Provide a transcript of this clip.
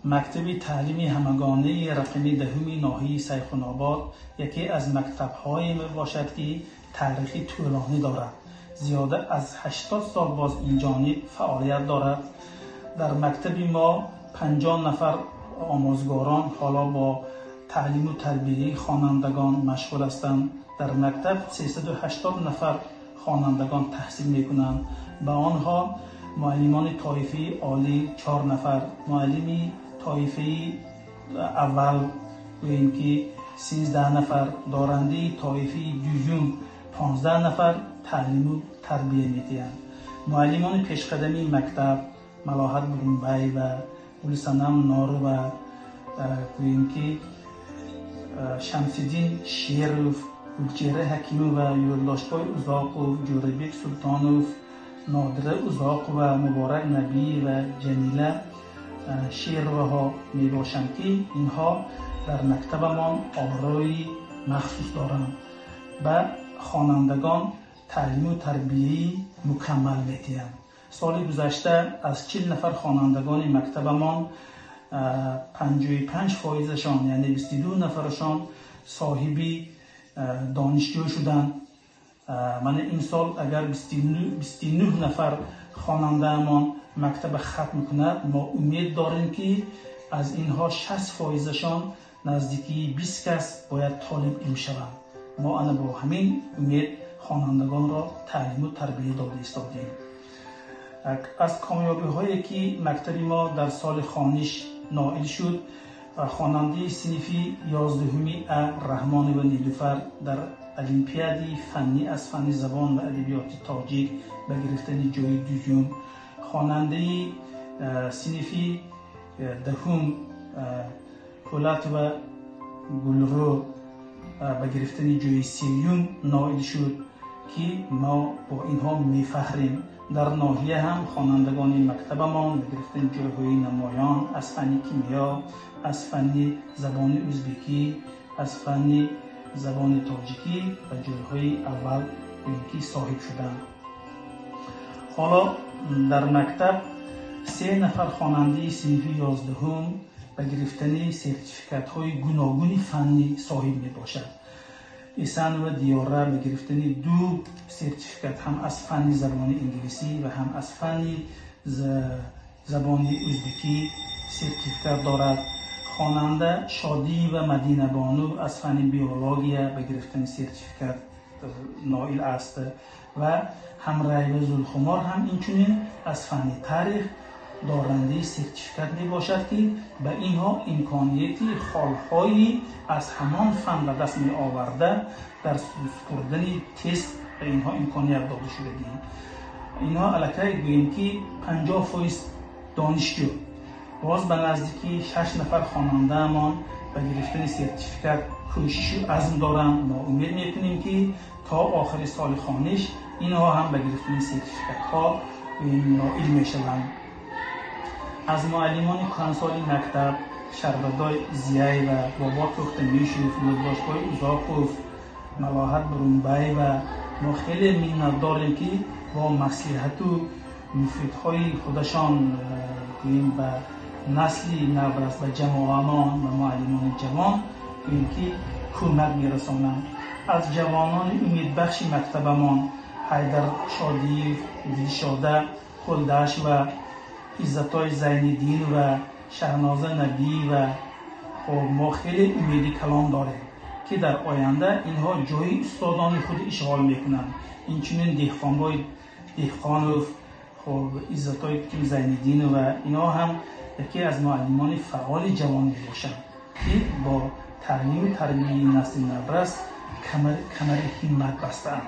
Мактаби таълими ҳамагонаи рақами 10 ноҳияи Сайхунобод яке аз мактабҳое мебошад, ки таърихи тӯлонӣ дорад. Зиёда аз 80 сол боз инҷониб фаъолият дорад. Дар мактаби мо 50 нафар омӯзгорон ҳоло бо таълиму тарбияи хонандагон машғул ҳастанд. Дар мактаб 380 нафар хонандагон таҳсил мекунанд. Ба онҳо муаллимони тоифаи олӣ 4 нафар, муаллими тоифаи аввал гӯем ки 13 нафар, дорандаи тоифаи дуюм 15 нафар таълиму тарбия медиҳанд. Муаллимони пешқадами мактаб Малоҳат Бурунбаева, Гулсанам Норова, гӯем ки Шамсиддин Шеров, Гулчеҳра Ҳакимова, Yo'ldoshboy Uzoqov, Jo'rabek Sultonov, Nodira Uzoqova, Muborak Nabiyeva, Jamila Sherovaҳо мебошанд, ки инҳо дар мактабамон обрӯи махсус доранд, ба хонандагон таълиму тарбияи мукаммал медиҳанд. Соли гузашта аз 40 нафар хонандагони мактабамон 55%-ашон, яъне 22 нафарашон соҳиби донишҷӯ шуданд. Мана имсол агар 29 нафар хонандаамон мактаба хатм кунад, мо умед дорем, ки аз инҳо 60%-ашон, наздикии 20 кас бояд толиб илм шаванд. Мо ана бо ҳамин умед хонандагонро таълиму тарбия дода истодем. Аз комёбиҳое ки мактаби мо дар соли хониш ноил шуд, хонандаи синфи 11-уми А Раҳмонова Нилуфар дар олимпиади фаннӣ аз фанни забон ва адабиёти тоҷик ба гирифтани ҷои дуюм, хонандаи синфи 10-ум Пӯлатова Гулрӯ ба гирифтани ҷои сеюм ноил шуд, ки мо бо инҳо мефахрем. Дар ноҳия ҳам хонандагони мактабамон ба гирифтани ҷойҳои намоён аз фанни кимиё, аз фанни забони ӯзбекӣ, аз фанни забони тоҷикӣ ба ҷойҳои аввал ки соҳиб шуданд. Ҳоло дар мактаб 3 нафар хонандаи синфи 11-ум ба гирифтани сертификатҳои гуногуни фаннӣ соҳиб мебошад. Исанова Диёра ба гирифтани 2 сертификат ҳам аз фанни забони инглисӣ ва ҳам аз фанни забони ӯзбекӣ сертификат дорад. Хонанда Шодиева Мадинабону аз фанни биология ба гирифтани сертификат ноил аст ва Ҳамраева Зулхумор ҳам инчунин аз фанни таърих дорандаи сертификат мебошад, ки ба инҳо имконияти холҳои аз ҳамон фан ба даст меоварда дар супурдани тест ба инҳо имконият дода шудагӣ. Инҳо аллакай гӯем ки 50% донишҷӯ. Боз ба наздики 6 нафар хонандаамон ба гирифтани сертификат кӯшишу азм доранд. Мо умед мекунем, ки то охири соли хониш инҳо ҳам ба гирифтани сертификатҳо ноил мешаванд. Аз муаллимони кӯҳансоли мактаб Шарбадой Зияева, Бобо Тӯхтамишев, Юлдошбой Узоқов, Малоҳат Бурунбаева мо хеле миннатдорем, ки бо маслиҳату муфидҳои худашон гӯем ба насли наврас, ба ҷамоамон, ба муаллимони ҷавон гӯем ки кӯмак мерасонанд. Аз ҷавонони умедбахши мактабамон Ҳайдар Шодиев, Дилшода Қулдашева, Иззатой Зайниддинова, Шаҳноза Набиева. Хоб, мо хеле умеди калон дорем, ки дар оянда инҳо ҷои устодони худ ишғол мекунанд. Инчунин Деҳқонбой Деҳқонов, хоб, Иззатой Зайниддинова, инҳо ҳам яке аз муаллимони фаъоли ҷавон мебошанд, ки бо таълиму тарбияи насли наврас камари ҳиммат бастаанд.